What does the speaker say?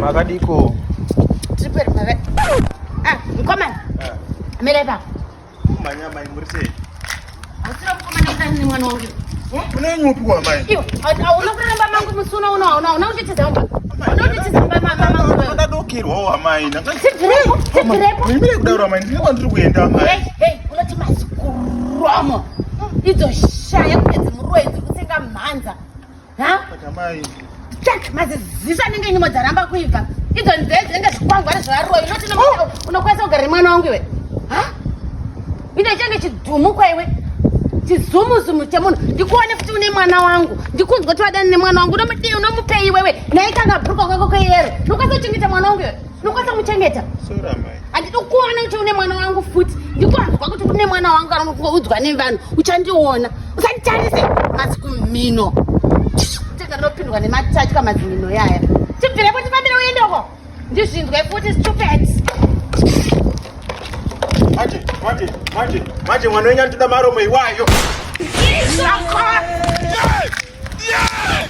Makadiko. Tripper maka. Ah, mukomana. Ah. Mira ipapo. Manya mai muri sei? Hausira mukomana kutani nemwana wangu. Eh? Une nyupi kwa mai? Iwe, hauna kuramba mangu musi uno uno hauna hauna kunditiza mba. Hauna kunditiza mba mama mangu wewe. Ndadokirwawo amai. Tibvirepo, tibvirepo. Mimire kudaro amai, ndine kwandiri kuenda amai. Hey, hey, unoti mazikuromo. Idzo shaya kunge dzimuroyi dziri kutsenga mhanza. Ha? Amai. Tak, maziziso anenge nyimo dzaramba kuibva. Idzo nzee dzinenge zvikwangwani zvevaroyi. Unoti oh. unokwanisa kugara nemwana wangu iwe. Ha? Ine change chidhumu kwa iwe. Chizumuzumu chemunhu. Ndikuone futi une mwana wangu. Ndikunzwa kuti wadani nemwana wangu. Unomudii unomupei iwewe. Naye kanga bhuruka kwako kweyero. Unokwanisa kuchengeta mwana wangu iwe. Unokwanisa kumuchengeta. Sorry amai. Handidi kuona kuti une mwana wangu futi. Ndikunzwa kuti une mwana wangu kana kungoudzwa nevanhu. Uchandiona. Usanditarise mazikumhino. Tega rinopindwa nematatya mazimhino yaya. Tibvirepo tifambire uende uko. Ndizvinzwe futi stupid. Manje, manje, manje, manje mwana wenyu anotoda maromo iwayo. Izvako. Yeah! Yeah!